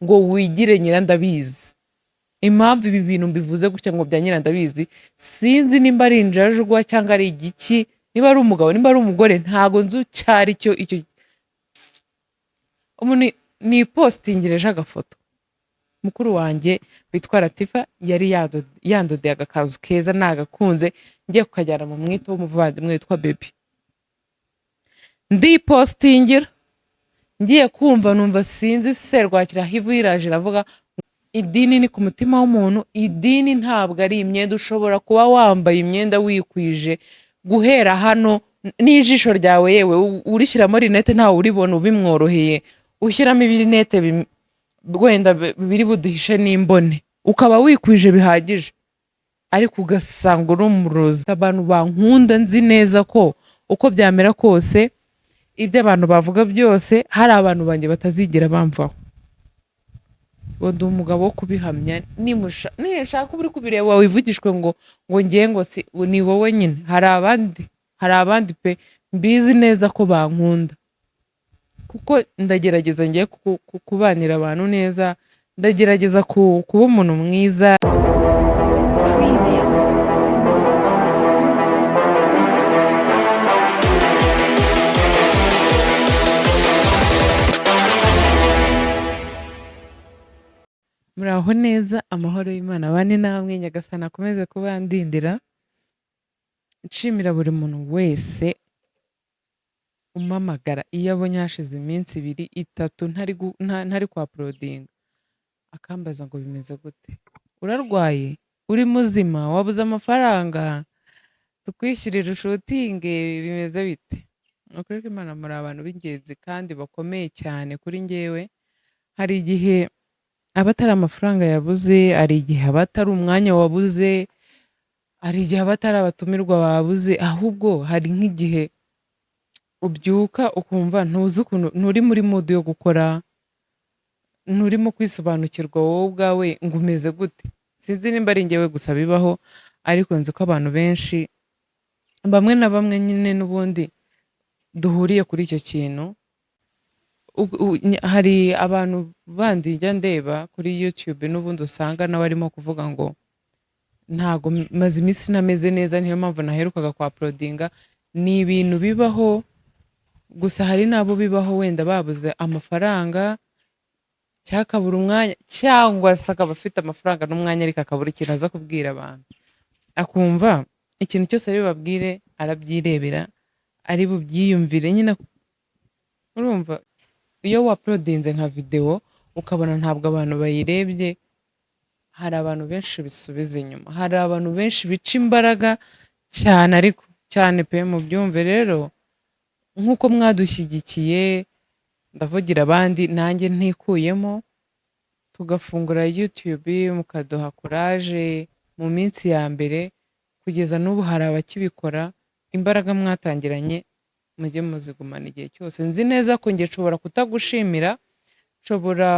Ngo wigire nyirandabizi. Impamvu ibi bintu mbivuze gutya ngo bya nyirandabizi, sinzi nimba ari injajwa cyangwa ari igiki, niba ari umugabo, nimba ari umugore, ntago nzi icyo ari cyo. Icyo umuntu ni postingireje agafoto, mukuru wanjye witwa Latifa yari yandodeye agakanzu keza nagakunze, ngiye kukajyana mu mwito w'umuvandimwe witwa Baby, ndipostingira. Ngiye kumva numva sinzi serwakira hivu yiraje iravuga. Idini ni ku mutima w'umuntu, idini ntabwo ari imyenda. Ushobora kuba wambaye imyenda wikwije guhera hano n'ijisho ryawe, yewe urishyiramo rinete ntawe uribona ubimworoheye, ushyiramo ibirinete wenda biri buduhishe n'imbone, ukaba wikwije bihagije, ariko ugasanga uri umurozi. Abantu bankunda, nzi neza ko uko byamera kose, ibyo abantu bavuga byose, hari abantu banjye batazigera bamvaho. Ngo ndi umugabo wo kubihamya. Nishaka uba uri kubireba wivugishwe ngo ngiye ngo si ni wowe nyine. Hari abandi, hari abandi pe, mbizi neza ko bankunda, kuko ndagerageza ngiye kubanira abantu neza, ndagerageza kuba umuntu mwiza. Preview. Muraho neza, amahoro y'Imana abane namwe, Nyagasani akomeze kubandindira. Nshimira buri muntu wese umpamagara iyo abonye hashize iminsi 2, 3 ntari kwa-uploadinga, akambaza ngo bimeze gute, urarwaye, uri muzima, wabuze amafaranga, tukwishyurira ushutinge, bimeze bite? Ni ukuri ko Imana, muri abantu b'ingenzi kandi bakomeye cyane kuri njyewe. Hari igihe aba atari amafaranga yabuze, hari igihe aba atari umwanya wabuze, hari igihe aba atari abatumirwa babuze, ahubwo hari nk'igihe ubyuka ukumva ntuzi ukuntu, nturi muri mood yo gukora, nturimo kwisobanukirwa wowe ubwawe ngo umeze gute. Sinzi nimba ari njyewe gusa bibaho, ariko nzi ko abantu benshi bamwe na bamwe nyine n'ubundi duhuriye kuri icyo kintu. Hari abantu bandi njya ndeba kuri YouTube n'ubundi usanga nawe arimo kuvuga ngo ntago maze iminsi ntameze neza, niyo mpamvu naherukaga kwa uploadinga. Ni ibintu bibaho, gusa hari n'abo bibaho wenda babuze amafaranga cyangwa akabura umwanya, cyangwa se akaba afite amafaranga n'umwanya ariko akabura ikintu aza kubwira abantu, akumva ikintu cyose ari bubabwire arabyirebera, ari bubyiyumvire nyine. Urumva iyo wauploadinze nka videwo ukabona ntabwo abantu bayirebye, hari abantu benshi bisubiza inyuma, hari abantu benshi bica imbaraga cyane, ariko cyane pe, mubyumve. Rero nk'uko mwadushyigikiye, ndavugira abandi nanjye ntikuyemo, tugafungura YouTube mukaduha courage mu minsi ya mbere kugeza n'ubu hari abakibikora, imbaraga mwatangiranye mujye muzigumana igihe cyose. Nzi neza ko njye nshobora kutagushimira, nshobora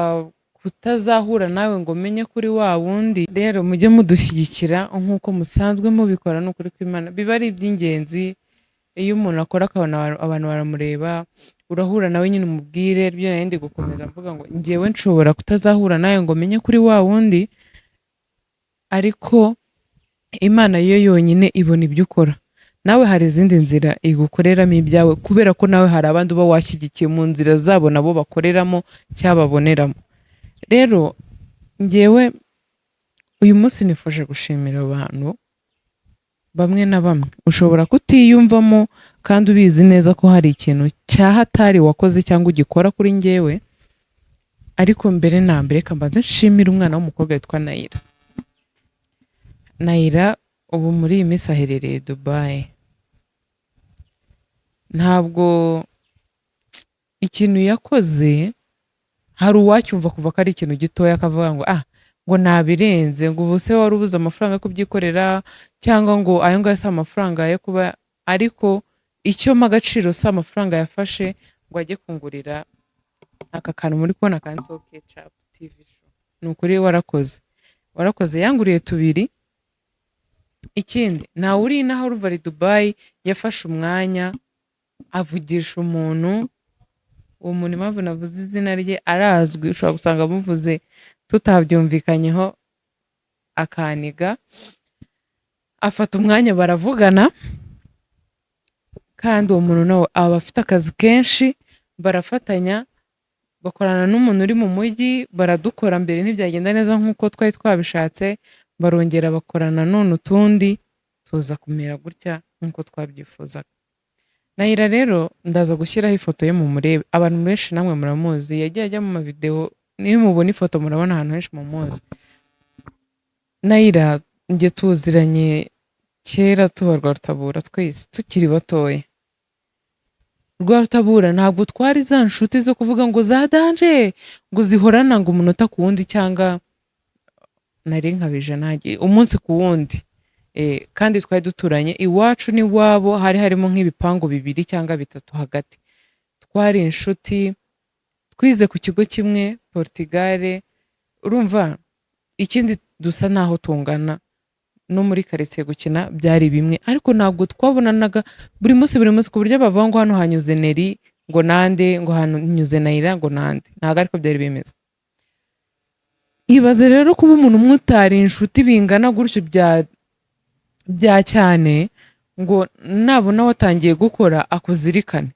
kutazahura nawe ngo menye kuri wa wundi. Rero mujye mudushyigikira nk'uko musanzwe mubikora, ni ukuri kw'Imana biba ari iby'ingenzi. Iyo umuntu akora akabona abantu baramureba, urahura nawe nyine umubwire. Ibyo nari ndi gukomeza mvuga ngo njyewe nshobora kutazahura nawe ngo menye kuri wa wundi, ariko Imana yo yonyine ibona ibyo ukora. Nawe hari izindi nzira igukoreramo ibyawe, kubera ko nawe hari abandi uba washyigikiye mu nzira zabo nabo bakoreramo cyangwa baboneramo. Rero njyewe uyu munsi nifuje gushimira abantu bamwe na bamwe ushobora kutiyumvamo kandi ubizi neza ko hari ikintu cya hatari wakoze cyangwa ugikora kuri njyewe. Ariko mbere na mbere reka mbanze nshimire umwana w'umukobwa witwa Nayira. Nayira ubu muri iyi minsi aherereye Dubai. Ntabwo ikintu yakoze hari uwacyumva kuva ko ari ikintu gitoya akavuga ngo ah, ngo nabirenze, ngo ubu se wari ubuze amafaranga yo kubyikorera, cyangwa ngo ayo ngayo si amafaranga yo kuba. Ariko icyo mpa agaciro si amafaranga yafashe ngo ajye kungurira aka kantu muri kubona kanditseho Ketchup TV Show. Ni ukuri warakoze, warakoze. Yanguriye 2. Ikindi, ntawe uri inaha uruva ari Dubai, yafashe umwanya avugisha umuntu Uwo muntu, impamvu navuze izina rye, arazwi, ushobora gusanga amuvuze tutabyumvikanyeho akaniga. Afata umwanya baravugana, kandi uwo muntu nawe aba afite akazi kenshi. Barafatanya, bakorana n'umuntu uri mu mujyi, baradukora. Mbere ntibyagenda neza nk'uko twari twabishatse, barongera bakorana none utundi tuza kumera gutya nk'uko twabyifuzaga. Nayira rero, ndaza gushyiraho ifoto ye mu murebe. Abantu benshi namwe muramuzi, yagiye ajya mu mavideo. Niyo mubona ifoto murabona ahantu henshi mumuzi. Nayira njye tuziranye kera, tuba Rwarutabura twese tukiri batoya. Rwarutabura ntabwo twari za nshuti zo kuvuga ngo za danger, ngo zihorana ngo umunota ku wundi, cyangwa nari nkabije nanjye umunsi ku wundi. Kandi twari duturanye, iwacu n'iwabo hari harimo nk'ibipangu bibiri cyangwa bitatu hagati. Twari inshuti, twize ku kigo kimwe Portugal. Urumva, ikindi dusa naho tungana, no muri karitsiye gukina byari bimwe, ariko ntabwo twabonanaga buri munsi buri munsi ku buryo bavuga ngo hano hanyuze Neri ngo nande, ngo hanyuze Nayira ngo nande. Ntabwo ariko byari bimeze. Ibaze rero kuba umuntu umutari inshuti bingana gutyo bya cyane, ngo nabona watangiye gukora akuzirikane.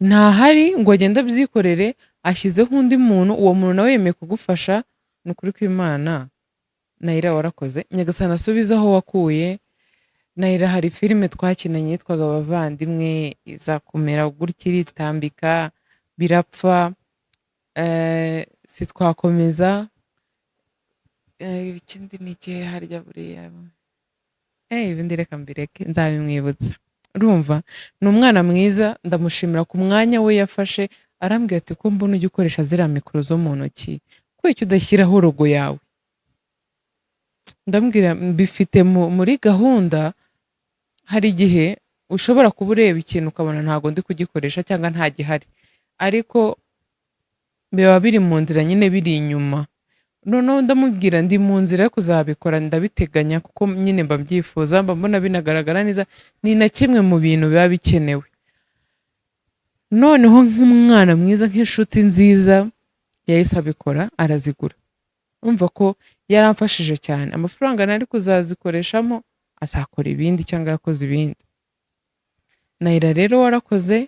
Ntahari ngo agende abyikorere, ashyizeho undi muntu, uwo muntu nawe yemeye kugufasha. Ni ukuri kw'Imana, Nayira warakoze, Nyagasani asubize aho wakuye. Nayira hari filime twakinanye yitwaga Abavandimwe, iza kumera gutya iritambika birapfa, sitwakomeza. Ikindi ni ikihe harya buriya? Ibindi reka mbireke, nzabimwibutsa. Urumva ni umwana mwiza, ndamushimira ku mwanya we yafashe. Arambwira ati: "Ko mbona ujya ukoresha ziriya mikoro zo mu ntoki, kubera icyo udashyiraho logo yawe?" Ndambwira mbifite muri gahunda. Hari igihe ushobora kuba ureba ikintu ukabona ntabwo ndi kugikoresha cyangwa nta gihari, ariko biba biri mu nzira nyine, biri inyuma. Noneho ndamubwira ndi mu nzira yo kuzabikora, ndabiteganya, kuko nyine mba mbyifuza, mba mbona binagaragara neza, ni na kimwe mu bintu biba bikenewe. Noneho nk'umwana mwiza, nk'inshuti nziza, yahise abikora, arazigura. Urumva ko yaramfashije cyane. Amafaranga nari kuzazikoreshamo azakora ibindi cyangwa yakoze ibindi. Nayira rero warakoze,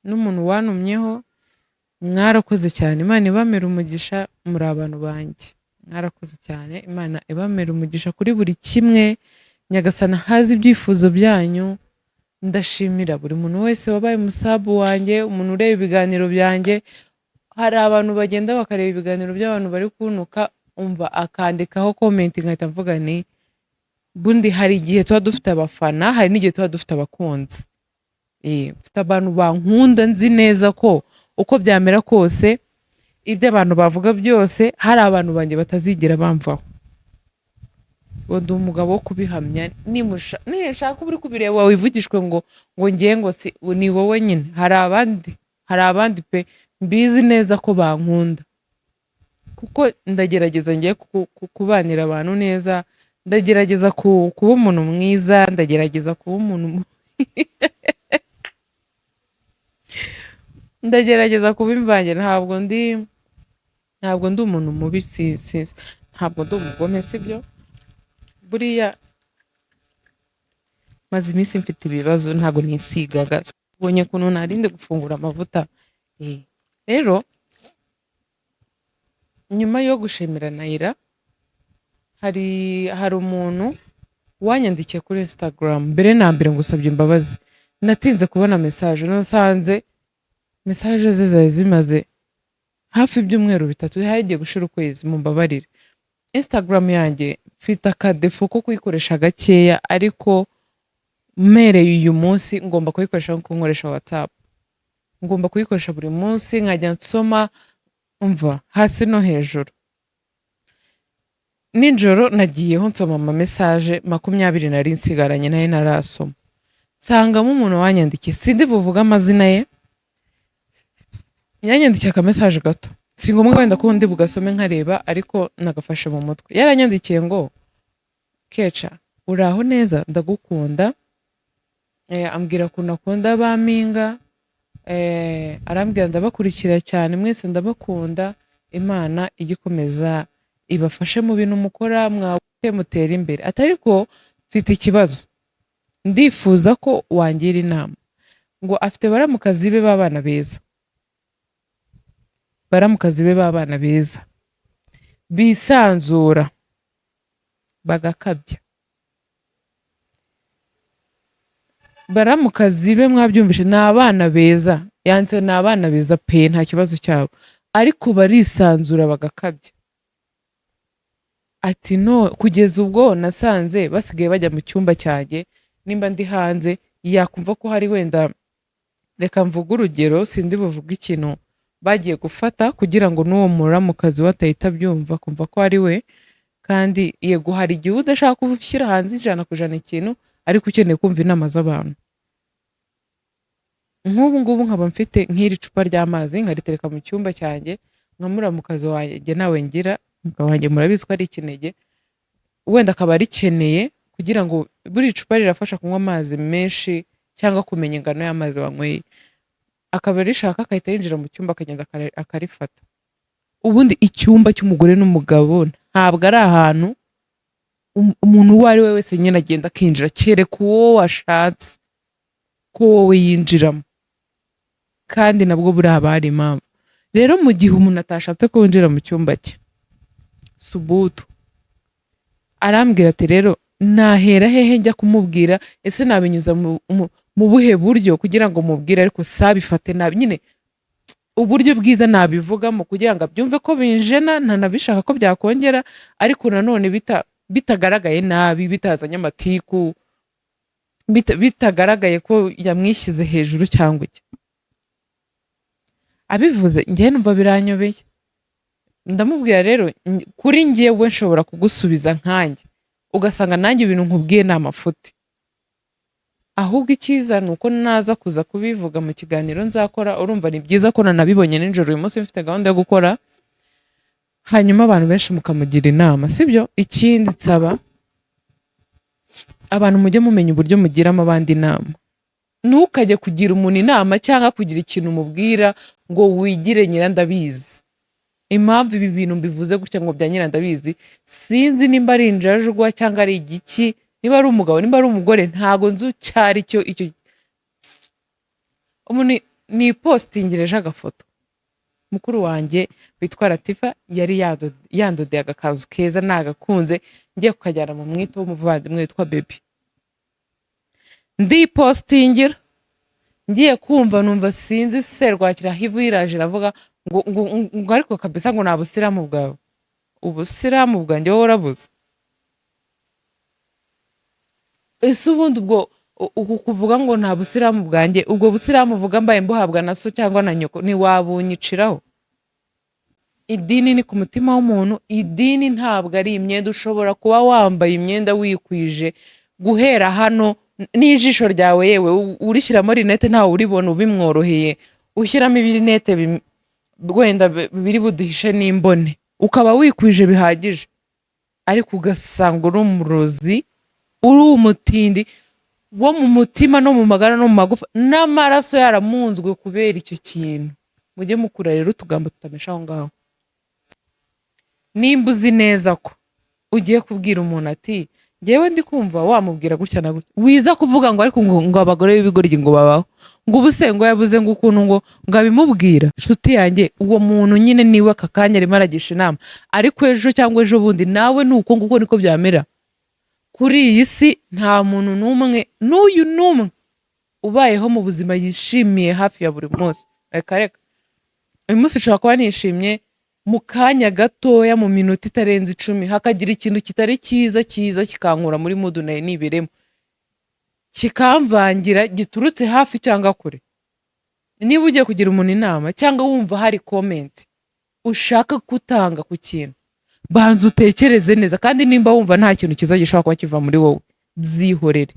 n'umuntu wantumyeho, mwarakoze cyane. Imana ibamere umugisha, muri abantu banjye, mwarakoze cyane. Imana ibamere umugisha kuri buri kimwe. Nyagasana hazi ibyifuzo byanyu. Ndashimira buri muntu wese wabaye umusub wanjye, umuntu ureba ibiganiro byanjye. Hari abantu bagenda bakareba ibiganiro by'abantu bari kuntuka, umva, akandikaho comment, nkahita mvuga ni bundi hari igihe tuba dufite abafana, hari n'igihe tuba dufite abakunzi. Mfite abantu bankunda, nzi neza ko uko byamera kose, ibyo abantu bavuga byose, hari abantu banjye batazigera bamvaho. Ngo ndi umugabo wo kubihamya. Nishaka uba uri kubireba wivugishwe ngo ngiye ngo si ni wowe nyine. Hari abandi pe, mbizi neza ko bankunda, kuko ndagerageza ngiye kubanira abantu neza, ndagerageza kuba umuntu mwiza, ndagerageza kuba umuntu ndagerageza kuba imvange. Ntabwo ndi umuntu mubi, si ntabwo ndi umugome, sibyo. Buriya maze iminsi mfite ibibazo, ntabwo nisigaga, ubonye ukuntu narinde gufungura amavuta. Rero nyuma yo gushimira Nayira, hari umuntu wanyandikiye kuri Instagram. Mbere na mbere ngusabye imbabazi, natinze kubona message. Nasanze message ze zari zimaze hafi ibyumweru 3, hagiye gushira ukwezi. Mumbabarire, Instagram yanjye mfite akadéfaut ko kuyikoresha gakeya, ariko mpereye uyu munsi ngomba kuyikoresha nkuko nkoresha WhatsApp. Ngomba kuyikoresha buri munsi, nkajya nsoma, umva, hasi no hejuru. Nijoro nagiyeho nsoma ama message 20 nari nsigaranye nayo ntarasoma, nsangamo umuntu wanyandikiye, sindi buvuge amazina ye. Yanyandikiye akamessage gato, si ngombwa wenda ko ndi bugasome nkareba, ariko nagafashe mu mutwe. Yaranyandikiye ngo: "Keca, uraho neza, ndagukunda." Ambwira ukuntu akunda ba Mpinga. Arambwira ndabakurikira cyane mwese, ndabakunda, Imana ijye ikomeza ibafashe mu bintu mukora, mwagute mutere imbere. Ati ariko mfite ikibazo, ndifuza ko wangira inama. Ngo afite baramukazi be b'abana beza, baramukazi be b'abana beza bisanzura bagakabya. Baramukazi be mwabyumvishe, ni abana beza, yanditse ni abana beza pe, nta kibazo cyabo, ariko barisanzura bagakabya. Ati no kugeza ubwo nasanze basigaye bajya mu cyumba cyanjye, nimba ndi hanze yakumva ko hari wenda, reka mvuge urugero, sindi buvuge ikintu bagiye gufata kugira ngo n'uwo muramukazi we atahita abyumva akumva ko ari we. Kandi yego hari igihe udashaka gushyira hanze 100% ikintu, ariko ukeneye kumva inama z'abantu. Nk'ubu ngubu nkaba mfite nk'iri cupa ry'amazi nkaritereka mu cyumba cyanjye, nka muramukazi wanjye nawe ngira, umugabo wanjye murabizi ko ari ikinege, wenda akaba arikeneye kugira ngo buri cupa rirafasha kunywa amazi menshi cyangwa kumenya ingano y'amazi wanyweye, akaba arishaka akahita yinjira mu cyumba akagenda akarifata. Ubundi icyumba cy'umugore n'umugabo ntabwo ari ahantu umuntu uwo ari we wese nyine agenda akinjira, kereka uwo washatse ko wowe yinjiramo, kandi nabwo buriya haba hari impamvu. Rero mu gihe umuntu atashatse ko winjira mu cyumba cye, subutu arambwira ati rero nahera hehe njya kumubwira, ese nabinyuza mu buhe buryo kugira ngo mubwire ariko sabifate nabi, nyine uburyo bwiza nabivugamo kugira ngo abyumve ko binjena, ntanabishaka ko byakongera, ariko nanone bitagaragaye nabi, bitazanye amatiku, bitagaragaye ko yamwishyize hejuru cyangwa iki. Abivuze njyewe numva biranyobeye, ndamubwira rero kuri njyewe nshobora kugusubiza nkanjye, ugasanga nanjye ibintu nkubwiye ni amafuti. Ahubwo icyiza ni uko naza kuza kubivuga mu kiganiro nzakora. Urumva ni byiza ko nanabibonye nijoro, uyu munsi mfite gahunda yo gukora, hanyuma abantu benshi mukamugira inama, sibyo? Ikindi nsaba abantu, mujye mumenya uburyo mugiramo abandi inama. Ntukajye kugira umuntu inama cyangwa kugira ikintu umubwira ngo wigire nyirandabizi. Impamvu ibi bintu mbivuze gutya ngo bya nyirandabizi, sinzi nimba ari injajwa cyangwa ari igiki, niba ari umugabo nimba ari umugore, ntago nzi icyo ari cyo. Icyo umuntu ni ipostingireje agafoto, mukuru wanjye witwa Latifa yari yandodeye agakanzu keza nagakunze, ngiye kukajyana mu mwito w'umuvandimwe witwa Baby, ndipostingira, ngiye kumva numva sinzi serwakira hivu yiraje iravuga ngo ngo ngo ariko kabisa ngo nta busiramu bwawe, ubusiramu bwanjye wowe urabuze. Ese ubundi ubwo uku kuvuga ngo nta busiramu bwanjye, ubwo busiramu uvuga mbaye mbuhabwa na so cyangwa na nyoko, ntiwabunyiciraho? Idini ni ku mutima w'umuntu, idini ntabwo ari imyenda. Ushobora kuba wambaye imyenda wikwije guhera hano n'ijisho ryawe, yewe urishyiramo rinete ntawe uribona ubimworoheye, ushyiramo ibirinete wenda biri buduhishe n'imbone, ukaba wikwije bihagije, ariko ugasanga uri umurozi, uri umutindi wo mu mutima no mu magara no mu magufa, n'amaraso yaramunzwe kubera icyo kintu. Mujye mukura rero utugambo tutamesha aho ngaho. Nimba uzi neza ko ugiye kubwira umuntu ati njyewe ndi kumva wamubwira gutya na gutya, wiza kuvuga ngo ariko ngo abagore b'ibigoryi ngo babaho, ngo ubu se ngo yabuze ngo ukuntu ngo abimubwira. Nshuti yanjye, uwo muntu nyine niwe aka kanya arimo aragisha inama, ariko ejo cyangwa ejo bundi nawe ni uko nguko niko byamera. Kuri iyi si nta muntu n'umwe n'uyu n'umwe ubayeho mu buzima yishimiye hafi ya buri munsi. Reka reka, uyu munsi ushobora kuba nishimye, mu kanya gatoya mu minota itarenze 10 hakagira ikintu kitari cyiza cyiza kikankura muri mood nari niberemo, kikamvangira, giturutse hafi cyangwa kure. Niba ugiye kugira umuntu inama cyangwa wumva hari comment ushaka gutanga ku kintu, banza utekereze neza, kandi nimba wumva nta kintu cyiza gishobora kuba kiva muri wowe, byihorere.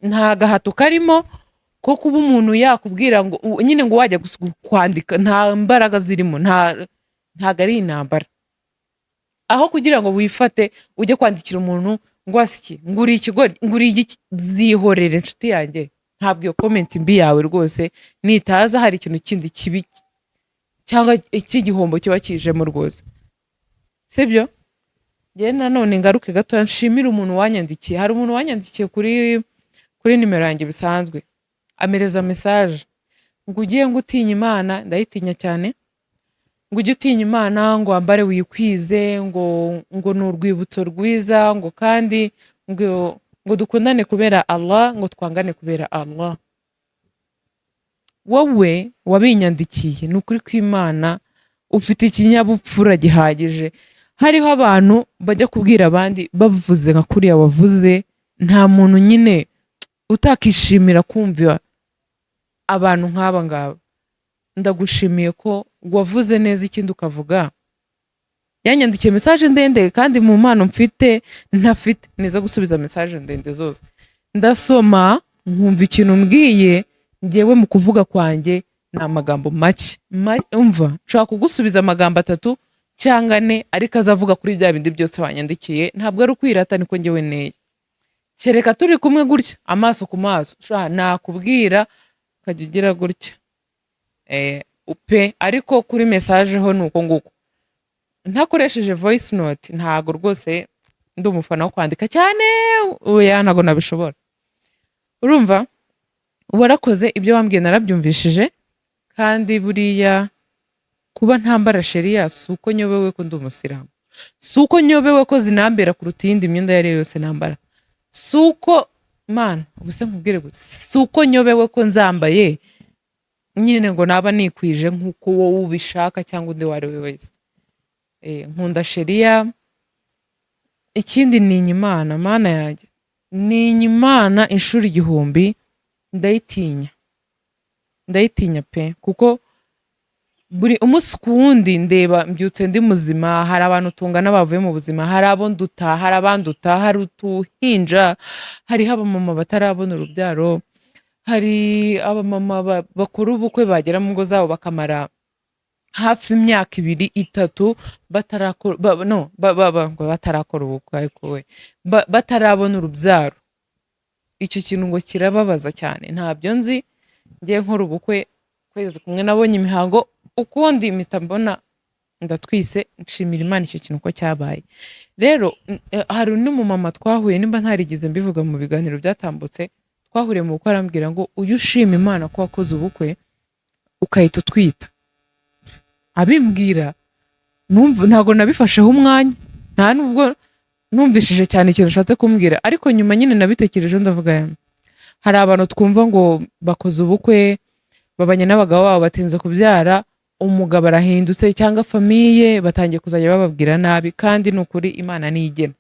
Nta gahato karimo ko kuba umuntu yakubwira ngo nyine ngo wajya kwandika, nta mbaraga zirimo, ntago ari intambara. Aho kugira ngo wifate ujye kwandikira umuntu ngo asiki, ngo uri ikigoryi, ngo uri igiki, byihorere nshuti yanjye. Ntabwo iyo comment mbi yawe rwose nitaza hari ikintu kindi kibi cyangwa cy'igihombo kiba kijemo rwose, sibyo? Njyewe nanone ngaruke gatoya nshimire umuntu wanyandikiye. Hari umuntu wanyandikiye kuri nimero yanjye bisanzwe, amereza message ngo ugiye ngo utinya Imana. Ndayitinya cyane. Ngo ujye utinya Imana, ngo wambare wikwize, ngo ni urwibutso rwiza, ngo kandi ngo dukundane kubera Allah, ngo twangane kubera Allah. Wowe wabinyandikiye, ni ukuri kw'Imana ufite ikinyabupfura gihagije. Hariho abantu bajya kubwira abandi bavuze nka kuriya wavuze. Nta muntu nyine utakishimira kumva abantu nk'aba ngaba. Ndagushimiye ko wavuze neza. Ikindi ukavuga, yanyandikiye message ndende, kandi mu mpano mfite ntafite niza gusubiza message ndende zose. Ndasoma nkumva ikintu mbwiye. Ngewe mu kuvuga kwanjye ni amagambo make. Umva, nshobora kugusubiza amagambo atatu cyangwa ane, ariko azavuga kuri bya bindi byose wanyandikiye. Ntabwo ari ukwirata, niko ngewe neye. Kereka turi kumwe gutya amaso ku maso, sha nakubwira ukajya ugira gutya pe. Ariko kuri message ho ni uko nguko, ntakoresheje voice note. Ntago rwose ndi umufana wo kwandika cyane, oya, ntago nabishobora. Urumva, warakoze, ibyo wambwiye narabyumvishije. Kandi buriya kuba ntambara sheriya si uko nyobewe ko ndi umusilamu, si uko nyobewe ko zinambera kuruta iyindi myenda iyo ari yo yose nambara, si uko, mana, ubu se nkubwire gute, si uko nyobewe ko nzambaye nyine ngo naba nikwije nk'uko wowe ubishaka cyangwa undi uwo ari we wese. Nkunda sheriya. Ikindi, ninya Imana. Mana yanjye, ninya Imana inshuro igihumbi. Ndayitinya, ndayitinya pe, kuko buri umunsi ku wundi ndeba mbyutse ndi muzima. Hari abantu tungana bavuye mu buzima, hari abo nduta, hari abanduta, hari utuhinja, hariho abamama batarabona urubyaro, hari abamama bakora ubukwe bagera mu ngo zabo bakamara hafi imyaka 2, 3 batarakora no ngo batarakora ubukwe, ariko we batarabona urubyaro. Icyo kintu ngo kirababaza cyane. Ntabyo nzi. Ngiye nkora ubukwe, kwezi kumwe nabonye imihango, ukundi mpita mbona ndatwise. Nshimira Imana icyo kintu ko cyabaye. Rero hari undi mumama twahuye, nimba ntarigeze mbivuga mu biganiro byatambutse, twahuriye mu bukwe, arambwira ngo ujye ushima Imana ko wakoze ubukwe ukahita utwita. Abimbwira numva ntabwo nabifasheho umwanya, nta nubwo numvishije cyane ikintu ashatse kumbwira. Ariko nyuma nyine nabitekerejeho, ndavuga hari abantu twumva ngo bakoze ubukwe, babanye n'abagabo babo, batinze kubyara, umugabo arahindutse cyangwa famille batangiye kuzajya bababwira nabi. Kandi ni ukuri, Imana niyo igena,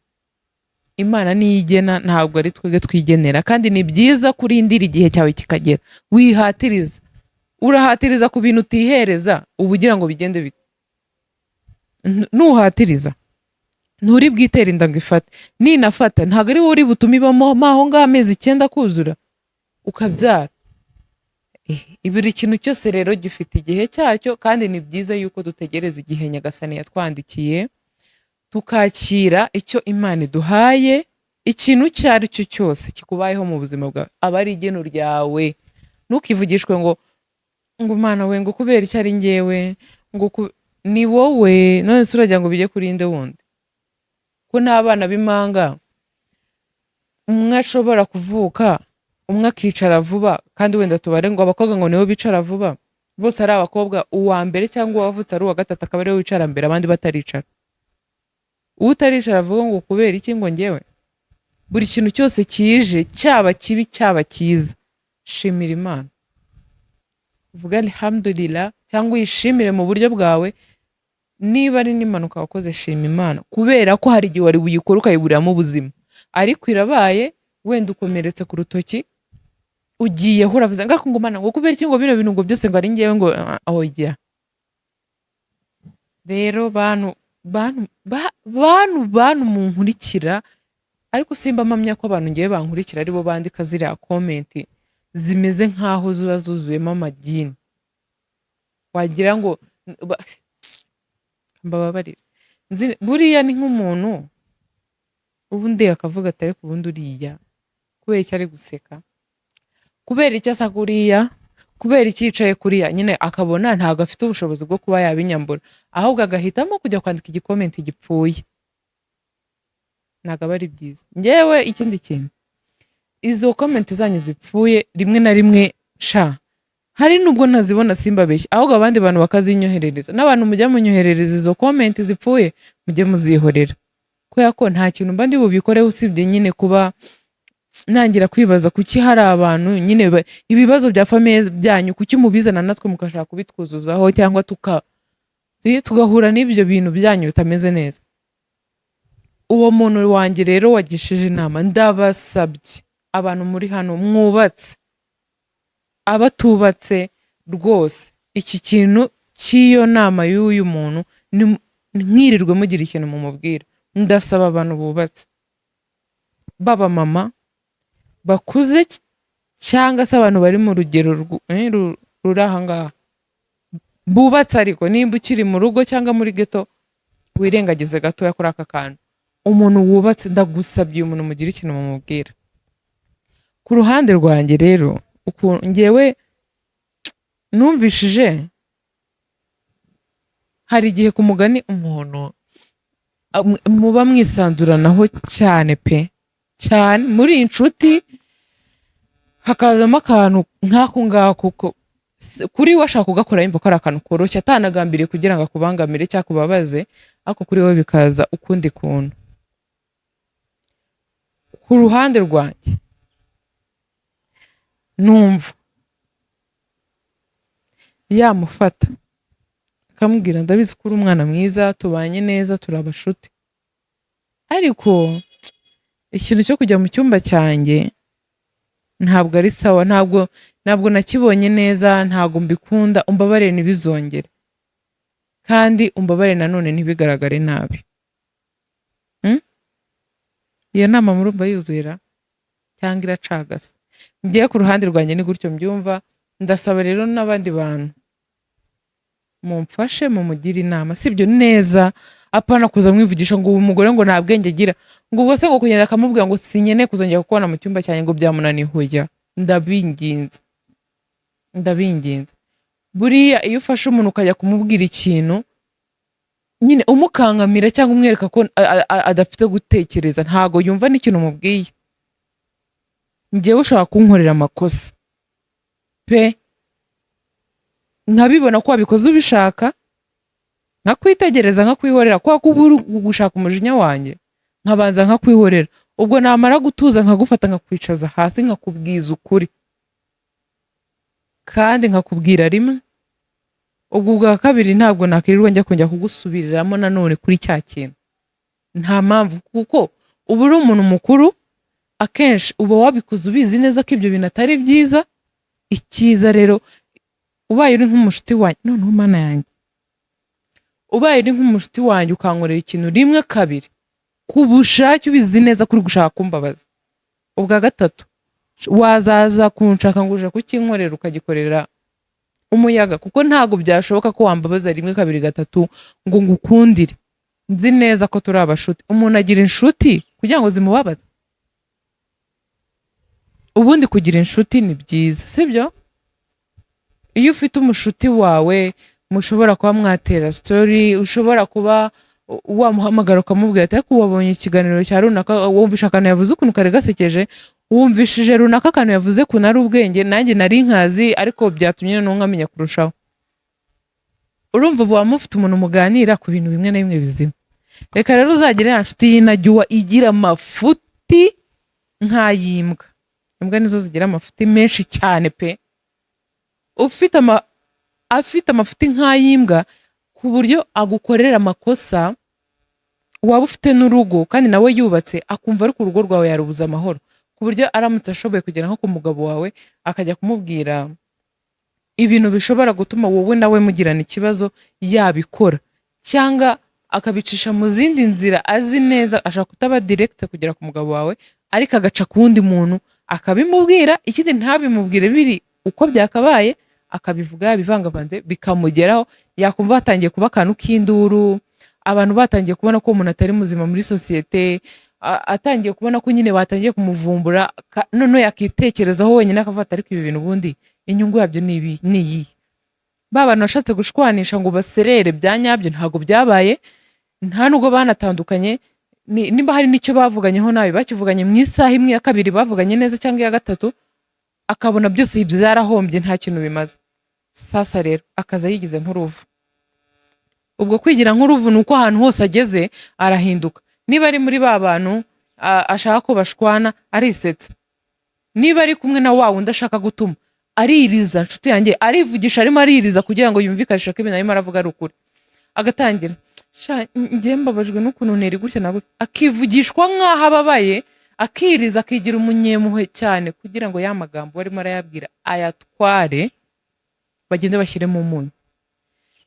Imana niyo igena, ntabwo ari twebwe twigenera. Kandi ni byiza kurindira igihe cyawe kikagera. Wihatiriza, urahatiriza ku bintu utihereza, uba ugira ngo bigende bite? Nuhatiriza nturi bwitere inda ngo ifate. Ninafata ntabwo ari wowe uri butume ibamo mo aho ngaho amezi 9 akuzura ukabyara. Buri kintu cyose rero gifite igihe cyacyo, kandi ni byiza yuko dutegereza igihe Nyagasani yatwandikiye, tukakira icyo Imana iduhaye. Ikintu icyo ari cyo cyose kikubayeho mu buzima bwawe aba ari igeno ryawe. Ntukivugishwe ngo Imana we, ngo kubera icyo ari njyewe, ngo ni wowe. None se uragira ngo bijye kuri nde wundi, ko n'abana b'impanga umwe ashobora kuvuka, umwe akicara vuba? Kandi wenda tubare ngo abakobwa ngo nibo bicara vuba, bose ari abakobwa, uwa mbere cyangwa uwavutse ari uwa gatatu akaba ariwe wicara mbere, abandi bataricara. Utaricara avuga ngo kubera iki ngo njyewe? Buri kintu cyose kije, cyaba kibi cyaba cyiza, shimira Imana, uvuge alhamdulillah cyangwa uyishimire mu buryo bwawe. Niba ari n'impanuka wakoze, shima Imana, kubera ko hari igihe wari buyikore ukayiburiramo ubuzima, ariko irabaye. Wenda ukomeretse ku rutoki, ugiyeho uravuze ngo ariko ngo Mana, ngo kubera iki, ngo bino bintu ngo byose ngo ari njyewe, ngo oya. Rero bantu bantu bantu bantu munkurikira, ariko simba mpamya ko abantu ngewe bankurikira aribo bandika ziriya comment zimeze nk'aho ziba zuzuyemo amagini, wagira ngo mbababarire. Buriya ni nk'umuntu ubundi akavuga ati ariko ubundi uriya kubera icyo ari guseka, Kubera icyo asa kuriya, kubera icyo yicaye kuriya nyine, akabona ntabwo afite ubushobozi bwo kuba yabinyambura, ahubwo agahitamo kujya kwandika igicomment gipfuye. Ntabwo aba ari byiza. Ngewe ikindi kintu, izo comment zanyu zipfuye, rimwe na rimwe sha hari nubwo ntazibona, simbabeshye, ahubwo abandi bantu bakazinyoherereza. N'abantu mujya munyoherereza izo comment zipfuye, mujye muzihorera, kubera ko nta kintu mba ndi bubikoreho usibye nyine kuba ntangira kwibaza kuki hari abantu nyine ibibazo bya famille byanyu kuki mubizana natwe mugashaka kubitwuzuzaho, cyangwa tugahura n'ibyo bintu byanyu bitameze neza. Uwo muntu wanjye rero wagishije inama, ndabasabye, abantu muri hano mwubatse, abatubatse rwose, iki kintu cy'iyo nama y'uyu muntu ntiwirirwe mugira ikintu mumubwira. Ndasaba abantu bubatse, baba mama bakuze cyangwa se abantu bari mu rugero ruri aha ngaha bubatse, ariko nimba ukiri mu rugo cyangwa muri ghetto, wirengagize gatoya kuri aka kantu. Umuntu wubatse, ndagusabye, uyu muntu mugire ikintu mumubwira. Ku ruhande rwanjye rero, ukuntu ngewe numvishije, hari igihe ku mugani umuntu muba mwisanzuranaho cyane pe, cyane muri inshuti, hakazamo akantu nk'ako ngako kuri we ashaka kugakora yumva ko ari akantu koroshye, atanagambiriye kugira ngo akubangamire cyangwa akubabaze, ariko kuri we bikaza ukundi kuntu. Ku ruhande rwanjye numva yamufata akamubwira: "Ndabizi ko uri umwana mwiza, tubanye neza, turi abashuti, ariko ikintu cyo kujya mu cyumba cyanjye ntabwo ari sawa, ntabwo nakibonye neza, ntabwo mbikunda, umbabarire ntibizongere, kandi umbabarire nanone ntibigaragare nabi." Iyo nama murumva yuzuye ra cyangwa iracagase? Ngiye ku ruhande rwanjye ni gutyo mbyumva. Ndasaba rero n'abandi bantu mumfashe mumugire inama, sibyo neza, apana kuza mwivugisha ngo uyu mugore ngo nta bwenge agira, ngo ubwo se ngo kugenda akamubwira ngo sinkeneye kuzongera kukubona mu cyumba cyanjye ngo byamunaniye. Hoya, ndabinginze, ndabinginze. Buriya iyo ufashe umuntu ukajya kumubwira ikintu nyine umukankamira cyangwa umwereka ko adafite gutekereza, ntago yumva n'ikintu umubwiye. Njyewe ushobora kunkorera amakosa pe, nkabibona ko wabikoze ubishaka, nkakwitegereza, nkakwihorera, kubera ko uba uri gushaka umujinya wanjye, nkabanza nkakwihorera. Ubwo namara gutuza, nkagufata, nkakwicaza hasi, nkakubwiza ukuri, kandi nkakubwira rimwe. Ubwo bwa kabiri ntabwo nakwirirwa njya kongera kugusubiriramo nanone kuri cya kintu, nta mpamvu, kuko uba uri umuntu mukuru. Akenshi uba wabikoze ubizi neza ko ibyo bintu atari byiza. Icyiza rero, ubaye uri nk'umushuti wanjye, noneho Mana yanjye, ubaye uri nk'umushuti wanjye ukankorera ikintu rimwe, kabiri, ku bushake, ubizi neza ko uri gushaka kumbabaza, ubwa gatatu wazaza kunshaka ngo uje kukinkorera, ukagikorera umuyaga, kuko ntabwo byashoboka ko wambabaza rimwe, kabiri, gatatu ngo ngukundire. Nzi neza ko turi abashuti. Umuntu agira inshuti kugira ngo zimubabaze? Ubundi kugira inshuti ni byiza, sibyo? Iyo ufite umushuti wawe mushobora kuba mwatera story, ushobora kuba wamuhamagara ukamubwira ati: "Ariko wabonye ikiganiro cya runaka? Wumvishe akantu yavuze ukuntu kari gasekeje? Wumvishije runaka akantu yavuze ukuntu ari ubwenge? Nanjye nari nkazi, ariko byatumye noneho nkamenya kurushaho." Urumva ubu mufite umuntu muganira ku bintu bimwe na bimwe bizima. Reka rero uzagire ya nshuti y'inajyuwa igira amafuti nk'ay'imbwa. Imbwa nizo zigira amafuti menshi cyane pe. Ufite ama afite amafuti nk'ay'imbwa, ku buryo agukorera amakosa, waba ufite n'urugo kandi nawe yubatse, akumva ariko urugo rwawe yarubuza amahoro, ku buryo aramutse ashoboye kugera nko ku mugabo wawe akajya kumubwira ibintu bishobora gutuma wowe nawe mugirana ikibazo, yabikora, cyangwa akabicisha mu zindi nzira azi neza, ashaka kutaba direct kugera ku mugabo wawe, ariko agaca ku wundi muntu akabimubwira. Ikindi, ntabimubwire biri uko byakabaye, akabivuga yabivangavanze, bikamugeraho, yakumva hatangiye kuba akantu k'induru, abantu batangiye kubona ko umuntu atari muzima muri sosiyete. atangiye kubona ko nyine batangiye kumuvumbura, noneho yakitekerezaho wenyine akavuga ati: "Ariko ibi bintu ubundi inyungu yabyo ni ibi, ni iyihe?" Ba bantu bashatse gushwanisha ngo baserere bya nyabyo, ntabwo byabaye, nta nubwo banatandukanye. Nimba hari n'icyo bavuganyeho nabi, bakivuganye mu isaha imwe, ya kabiri bavuganye neza cyangwa iya gatatu, akabona byose byarahombye, nta kintu bimaze. Sasa rero akaza yigize nk'uruvu. Ubwo kwigira nk'uruvu ni uko ahantu hose ageze arahinduka. Niba ari muri ba bantu ashaka ko bashwana, arisetsa. Niba ari kumwe na wa wundi ashaka gutuma, aririza. Nshuti yanjye, arivugisha, arimo aririza kugira ngo yumvikanishe ko ibintu arimo aravuga ari ukuri. Agatangira: "Sha, njye mbabajwe n'ukuntu nteri gutya na gutya," akivugishwa nk'aho ababaye, akiriza, akigira umunyempuhwe cyane kugira ngo ya magambo arimo arayabwira ayatware, bagende bashyiremo umunyu.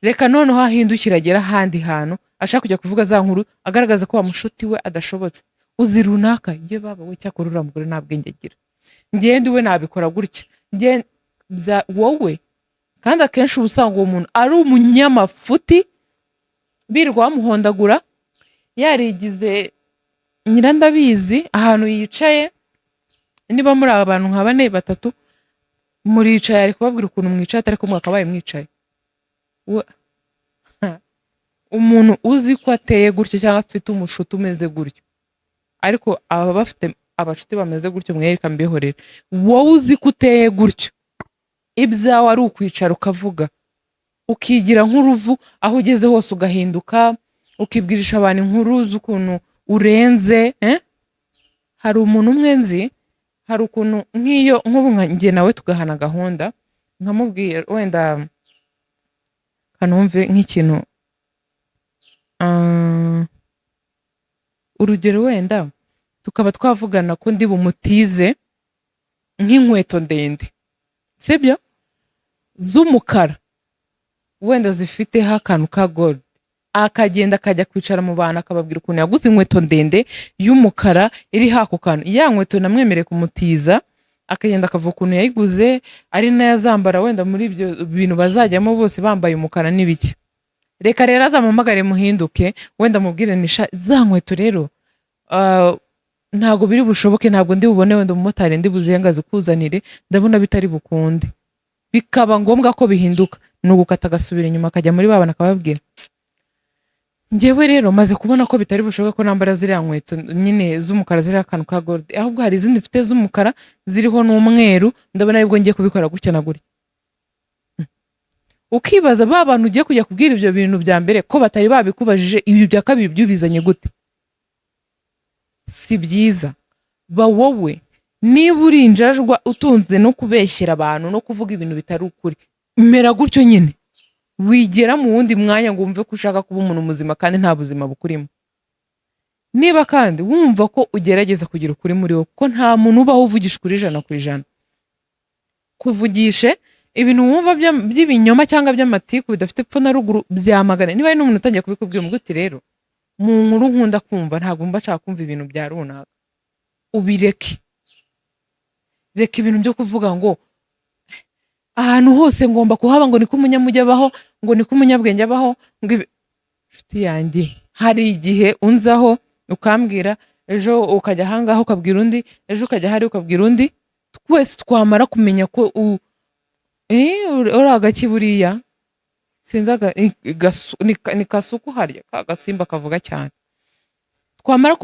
Reka noneho ahindukire agere ahandi hantu ashaka kujya kuvuga za nkuru, agaragaza ko wa mushuti we adashobotse. "Uzi runaka ye, baba we, cyakora uriya mugore nta bwenge agira, ngende we nabikora gutya njye bya wowe." Kandi akenshi uba usanga uwo muntu ari umunyamafuti, birirwa bamuhondagura, yarigize nyirandabizi ahantu yicaye. Niba muri aba bantu nka bane, batatu muricaye, ari kubabwira ukuntu mwicaye atari ko mwakabaye mwicaye. Umuntu uzi ko ateye gutyo cyangwa afite umushuti umeze gutyo, ariko aba bafite abashuti bameze gutyo, mwereka mbihorere. Wowe uzi ko uteye gutyo, ibyawe ari ukwicara ukavuga, ukigira nk'uruvu, aho ugeze hose ugahinduka, ukibwirisha abantu inkuru z'ukuntu urenze, eh? Hari umuntu umwe nzi, hari ukuntu nk'iyo nk'ubu nka njye nawe tugahana gahunda, nkamubwira wenda kanumve nk'ikintu, urugero wenda tukaba twavugana ko ndi bumutize nk'inkweto ndende, sibyo, z'umukara, wenda zifiteho akantu ka gold, akagenda akajya kwicara mu bantu akababwira ukuntu yaguze inkweto ndende y'umukara iriho ako kantu. Ya nkweto namwemereye kumutiza, akagenda akavuga ukuntu yayiguze, ari nayo azambara wenda muri ibyo bintu bazajyamo bose bambaye umukara n'ibiki. Reka rero azamuhamagare muhinduke, wenda mubwire nisha za nkweto rero, ntabwo biri bushoboke, ntabwo ndi bubone wenda umumotari ndi buzihe ngo azikuzanire, ndabona bitari bukunde. Bikaba ngombwa ko bihinduka, ni ugukata agasubira inyuma, akajya muri babana akababwira: "Njyewe rero maze kubona ko bitari bushoboke ko nambara ziriya nkweto nyine z'umukara ziriho akantu ka gold, ahubwo hari izindi mfite z'umukara ziriho n'umweru, ndabona aribwo ngiye kubikora gutya na gutya." Ukibaza ba bantu ugiye kujya kubwira ibyo bintu bya mbere ko batari babikubajije, ibi bya kabiri byubizanye gute? Si byiza. Ba wowe. Niba uri injajwa utunze no kubeshyera abantu no kuvuga ibintu bitari ukuri, mera gutyo nyine. Wigera mu wundi mwanya ngo wumve ko ushaka kuba umuntu muzima kandi nta buzima bukurimo. Niba kandi wumva ko ugerageza kugira ukuri muri wowe, kuko nta muntu ubaho uvugisha ukuri 100%, kuvugishe ibintu wumva by'ibinyoma cyangwa by'amatiku bidafite epfo na ruguru, byamagane. Niba hari n'umuntu utangiye kubikubwira, umubwire uti: "Rero mu nkuru nkunda kumva, ntabwo mba nshaka kumva ibintu bya runaka." Ubireke. Reka ibintu byo kuvuga ngo ahantu hose ngomba kuhaba, ngo niko umunyamujyi abaho, ngo niko umunyabwenge abaho, ngo ibi. Nshuti yanjye, hari igihe unzaho ukambwira, ejo ukajya ahangaha ukabwira undi, ejo ukajya ahari ukabwira undi, twese twamara kumenya ko uri agaki buriya sinzi ni kasuku harya ka gasimba kavuga cyane. Twamara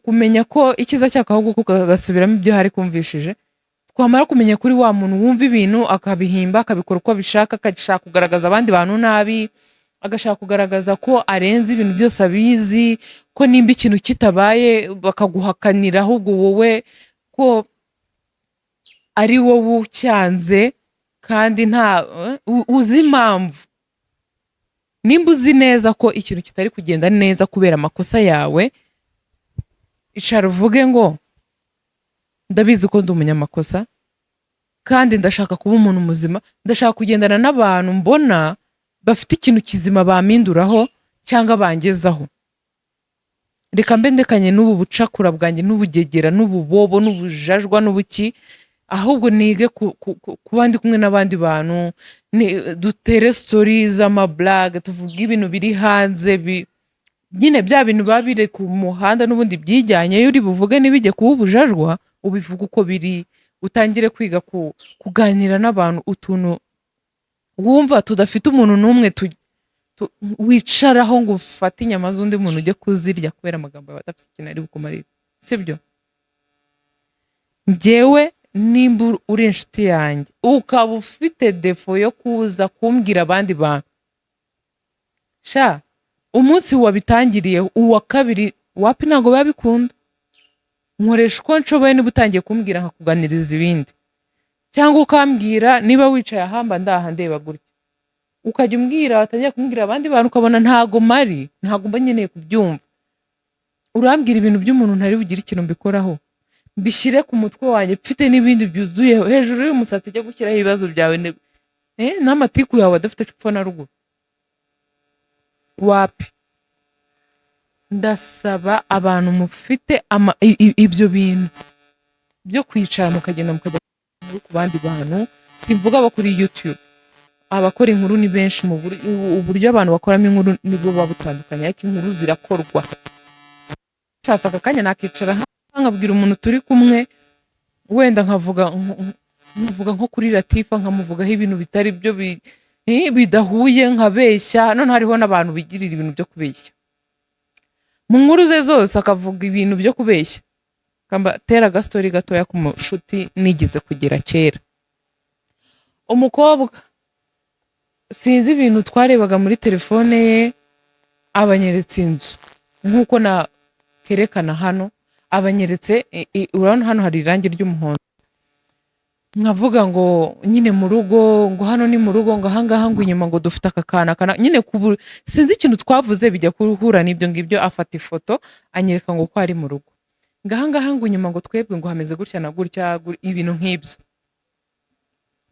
kumenya ko icyiza cyako ahubwo ko kagasubiramo ibyo hari kumvishije, twamara kumenya kuri wa muntu wumva ibintu akabihimba, akabikora uko abishaka, agashaka kugaragaza abandi bantu nabi, agashaka kugaragaza ko arenze ibintu byose abizi, ko nimba ikintu kitabaye bakaguhakanira ahubwo wowe ko ari wowe ucyanze kandi nta uzi impamvu. Nimba uzi neza ko ikintu kitari kugenda neza kubera amakosa yawe, icara uvuge ngo: "Ndabizi ko ndi umunyamakosa kandi ndashaka kuba umuntu muzima, ndashaka kugendana n'abantu mbona bafite ikintu kizima bampinduraho cyangwa bangezaho. Reka mbe ndekanye n'ubu bucakura bwanjye n'ubugegera n'ububobo n'ubujajwa n'ubuki, ahubwo nige kuba ndi kumwe n'abandi bantu, dutere story z'amablage, tuvuge ibintu biri hanze." Nyine bya bintu biba biri ku muhanda n'ubundi byijyanye, iyo uri buvuge ntibijye kuba ubujajwa, ubivuga uko biri. Utangire kwiga kuganira n'abantu utuntu wumva tudafite umuntu n'umwe wicaraho ngo ufate inyama z'undi muntu ujye kuzirya kubera amagambo yawe adafite ikintu ari bukumarire, sibyo? Njyewe nimba uri inshuti yanjye, ukaba ufite défaut yo kuza kumbwira abandi bantu, sha, umunsi wabitangiriye, uwa kabiri wapi, ntabwo biba bikunda. Nkoresha uko nshoboye, niba utangiye kumbwira nkakuganiriza ibindi, cyangwa ukambwira niba wicaye ahamba ndaha ndeba gutya, ukajya umbwira, watangira kumbwira abandi bantu ukabona ntago mari, ntago mba nkeneye kubyumva. Urambwira ibintu by'umuntu ntari bugire ikintu mbikoraho, mbishyire ku mutwe wanjye, mfite n'ibindi byuzuye hejuru y'umusatsi, ujya gushyiraho ibibazo byawe n'amatiku yawe adafite epfo na ruguru, wapi. Ndasaba abantu mufite ibyo bintu byo kwicara mukagenda mukajya inkuru ku bandi bantu, simvuga abo kuri YouTube, abakora inkuru ni benshi, mu uburyo abantu bakoramo inkuru nibwo buba butandukanye, ariko inkuru zirakorwa. Nshatse aka kanya nakicara nkabwira umuntu turi kumwe, wenda nkavuga nko kuri Latifa, nkamuvugaho ibintu bitari byo, bidahuye, nkabeshya. None hariho n'abantu bigirira ibintu byo kubeshya mu nkuru ze zose, akavuga ibintu byo kubeshya. Kamba tera agastori gatoya ku mushuti nigeze kugira kera, umukobwa, sinzi ibintu twarebaga muri telefone ye, abanyeretse inzu nk'uko na kerekana hano, abanyeretse urabona hano hari irangi ry'umuhondo, nkavuga ngo nyine mu rugo, ngo hano ni mu rugo, ngo ahangaha, ngo inyuma, ngo dufite aka kana kana nyine sinzi ikintu twavuze bijya guhura n'ibyo ngibyo. Afata ifoto anyereka ngo ko ari mu rugo, ngo ahangaha, ngo inyuma, ngo twebwe ngo hameze gutya na gutya, ibintu nk'ibyo.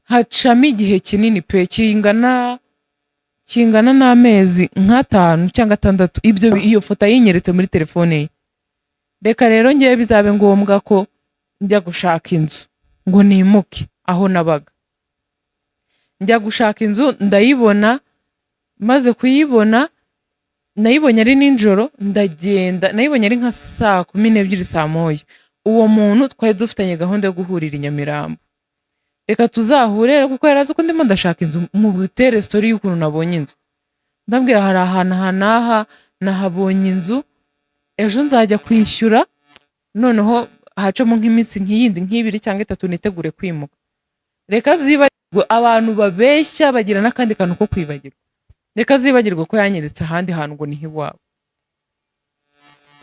Hacamo igihe kinini pe, kingana n'amezi nk'atanu cyangwa atandatu, ibyo iyo foto ayinyeretse muri telefone ye. Reka rero ngewe bizabe ngombwa ko njya gushaka inzu ngo nimuke aho nabaga. Njya gushaka inzu ndayibona. Maze kuyibona, nayibonye ari nijoro, ndagenda, nayibonye ari nka saa 12, saa 1. Uwo muntu twari dufitanye gahunda yo guhurira i Nyamirambo, reka tuzahure rero, kuko yari azi ko ndimo ndashaka inzu, mu butere story y'ukuntu nabonye inzu. Ndabwira hari ahantu aha n'aha nahabonye inzu, ejo nzajya kwishyura, noneho hacamo nk'iminsi nk'iyindi nk'ibiri cyangwa itatu nitegure kwimuka. Reka zibagirwe, abantu babeshya bagira n'akandi kantu ko kwibagirwa. Reka zibagirwe ko yanyeretse ahandi hantu ngo ni iwabo.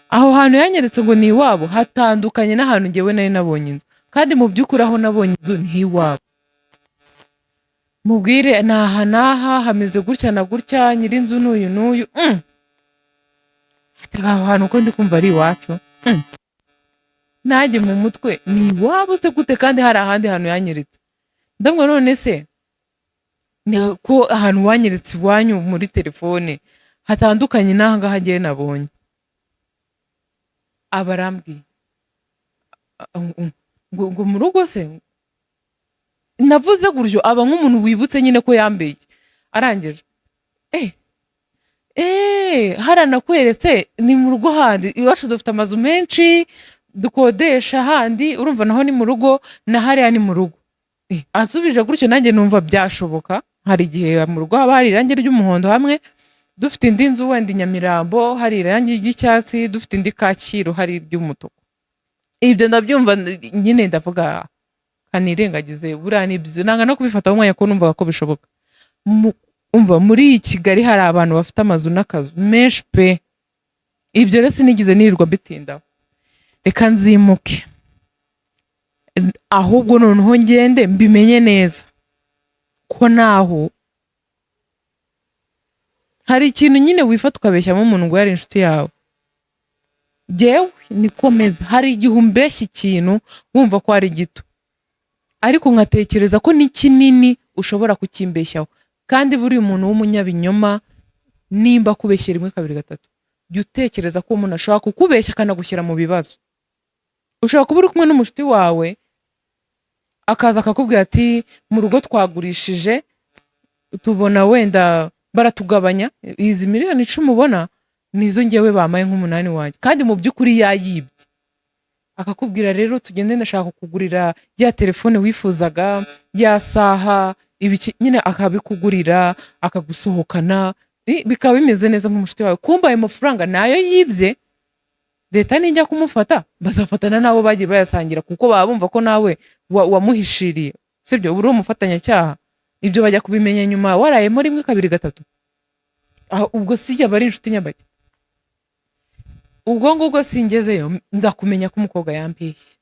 Aho hantu yanyeretse ngo ni iwabo hatandukanye n'ahantu ngewe nari nabonye inzu, kandi mu by'ukuri aho nabonye inzu ni iwabo. Mubwire ni aha n'aha, hameze gutya na gutya, nyir'inzu n'uyu n'uyu. Ati, aho hantu ko ndi kumva ari iwacu. Nanjye mu mutwe ni iwabo se gute kandi hari ahandi hantu yanyeretse? Ndabwo none se ni ko ahantu wanyeretse iwanyu muri telefone hatandukanye n'aha ngaha ngewe nabonye? Aba arambwiye ngo mu rugo se navuze gutyo, aba nk'umuntu wibutse nyine ko yambeye. Arangije, haranakweretse ni mu rugo handi iwacu, dufite amazu menshi dukodesha handi, urumva naho ni mu rugo na hariya ni mu rugo. Ansubije gutyo, nanjye numva byashoboka. Hari igihe mu rugo haba hari irangi ry'umuhondo hamwe, dufite indi nzu wenda i Nyamirambo hari irangi ry'icyatsi, dufite indi Kacyiru hari iry'umutuku. Ibyo ndabyumva nyine, ndavuga kanirengagize, buriya nibyo, nanga no kubifataho umwanya kuko numvaga ko bishoboka. Umva, muri iyi Kigali hari abantu bafite amazu n'akazu menshi pe. Ibyo rero sinigeze nirirwa mbitindaho, reka nzimuke ahubwo noneho ngende mbimenye neza ko naho hari ikintu nyine wifata ukabeshyamo umuntu ngo yari inshuti yawe. Jyewe niko meze, hari igihe umbeshya ikintu wumva ko ari gito, ariko nkatekereza ko ni kinini ushobora kukimbeshyaho. Kandi buriya umuntu w'umunyabinyoma, nimba akubeshye rimwe, kabiri, gatatu, jya utekereza ko umuntu ashobora kukubeshya akanagushyira mu bibazo. Ushobora kuba uri kumwe n'umushuti wawe, akaza akakubwira ati mu rugo twagurishije, tubona wenda baratugabanya izi miliyoni 10 ubona. Nizo ngewe bamaye nk'umunani wanjye, kandi mu by'ukuri yayibye. Akakubwira rero tugende, ndashaka kukugurira ya telefone wifuzaga, ya saha, ibiki nyine, akabikugurira, akagusohokana, bikaba bimeze neza nk'umushuti wawe. Kumva ayo mafaranga nayo yibye. Leta nijya kumufata, bazafatana n'abo bagiye bayasangira, kuko baba bumva ko nawe wamuhishiriye, sibyo? Uba uri umufatanyacyaha. Ibyo bajya kubimenya nyuma warayemo rimwe, kabiri, gatatu. Aho ubwo si yaba ari inshuti nyabaki? Ubwo ngubwo singezeyo, nza kumenya ko umukobwa yambeshya.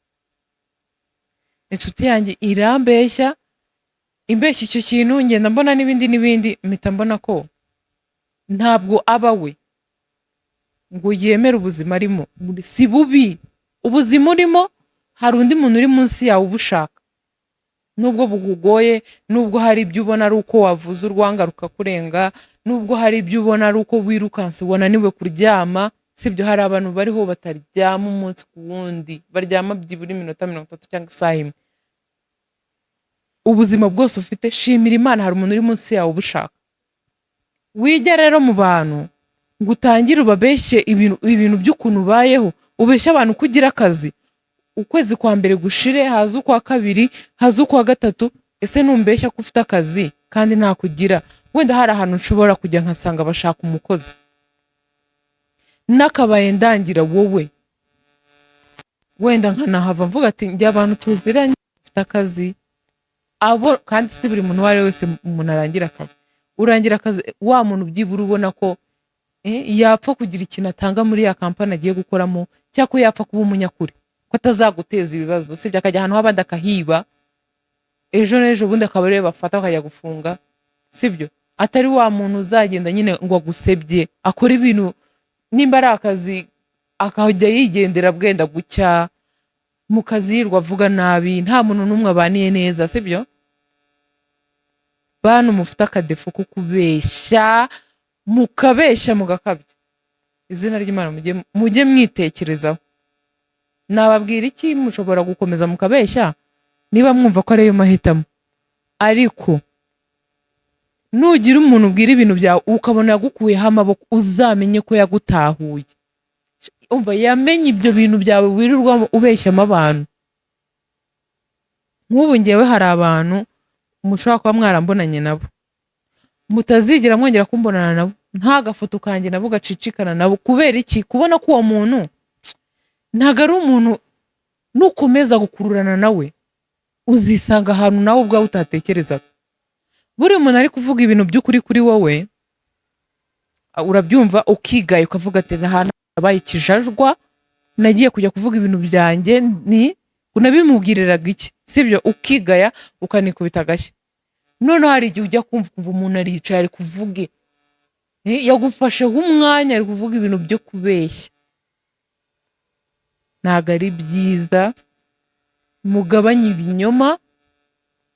Inshuti yanjye irambeshya, imbeshya icyo kintu, ngenda mbona n'ibindi n'ibindi, mpita mbona ko ntabwo aba we ngo yemere ubuzima arimo. Si bubi ubuzima urimo, hari undi muntu uri munsi yawe ubushaka. Nubwo bukugoye, nubwo hari ibyo ubona ari uko wavuze urwanga rukakurenga, nubwo hari ibyo ubona ari uko wirukanse wananiwe kuryama, sibyo? Hari abantu bariho bataryama umunsi ku wundi, baryama byibura iminota 30 cyangwa isaha imwe. Ubuzima bwose ufite, shimira Imana, hari umuntu uri munsi yawe ubushaka. Wijya rero mu bantu ngo utangire ubabeshye ibintu by'ukuntu ubayeho, ubeshye abantu ko ugira akazi. Ukwezi kwa mbere gushire, haza ukwa kabiri, haza ukwa gatatu. Ese numbeshya ko ufite akazi kandi ntakugira, wenda hari ahantu nshobora kujya nkasanga bashaka umukozi, nakabaye ndangira wowe, wenda nkanahava mvuga ati njye abantu tuziranye bafite akazi abo. Kandi si buri muntu uwo ari we wese umuntu arangira akazi. Urangira akazi wa muntu byibura ubona ko yapfa kugira ikintu atanga muri ya kampani agiye gukoramo, cyangwa ko yapfa kuba umunyakuri, ko atazaguteza ibibazo, usibye akajya ahantu h'abandi akahiba, ejo n'ejo bundi akaba ariwe bafata bakajya gufunga, sibyo? Atari wa muntu uzagenda nyine ngo agusebye, akora ibintu, nimba ari akazi akajya yigendera bwenda gucya mu kazi, yirwa avuga nabi, nta muntu n'umwe abaniye neza, sibyo? Bantu mufite akadéfaut ko kubeshya, mukabeshya mugakabya, izina ry'Imana, mujye mwitekerezaho. Nababwira iki? Mushobora gukomeza mukabeshya niba mwumva ko ariyo mahitamo, ariko nugira umuntu ubwira ibintu byawe ukabona yagukuyeho amaboko, uzamenye ko yagutahuye. Umva, yamenye ibyo bintu byawe wirirwa ubeshyamo abantu. Nk'ubu ngewe hari abantu mushobora kuba mwarambonanye nabo, mutazigera mwongera kumbonana nabo, nta gafoto kanjye nabo gacicikana nabo. Kubera iki? Kubona ko uwo muntu ntabwo ari umuntu, nukomeza gukururana nawe uzisanga ahantu nawe ubwawe utatekerezaga. Buriya umuntu ari kuvuga ibintu by'ukuri kuri wowe, urabyumva ukigaye, ukavuga ati ahantu nabaye ikijajwa, nagiye kujya kuvuga ibintu byanjye, ni unabimubwiriraga iki, sibyo? Ukigaya, ukanikubita agashyi. Noneho hari igihe ujya kumva ukumva umuntu aricaye ari kuvuge, yagufasheho umwanya ari kuvuga ibintu byo kubeshya. Ntabwo ari byiza, mugabanye ibinyoma,